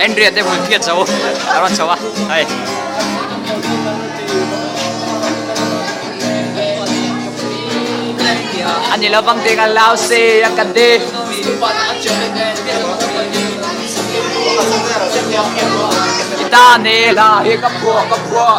Andrea te hmun phiat zo a rawn chho a hei. Ani lovang ding a lau se a kan ti. I ta ne hla hi ka phuah ka phuah.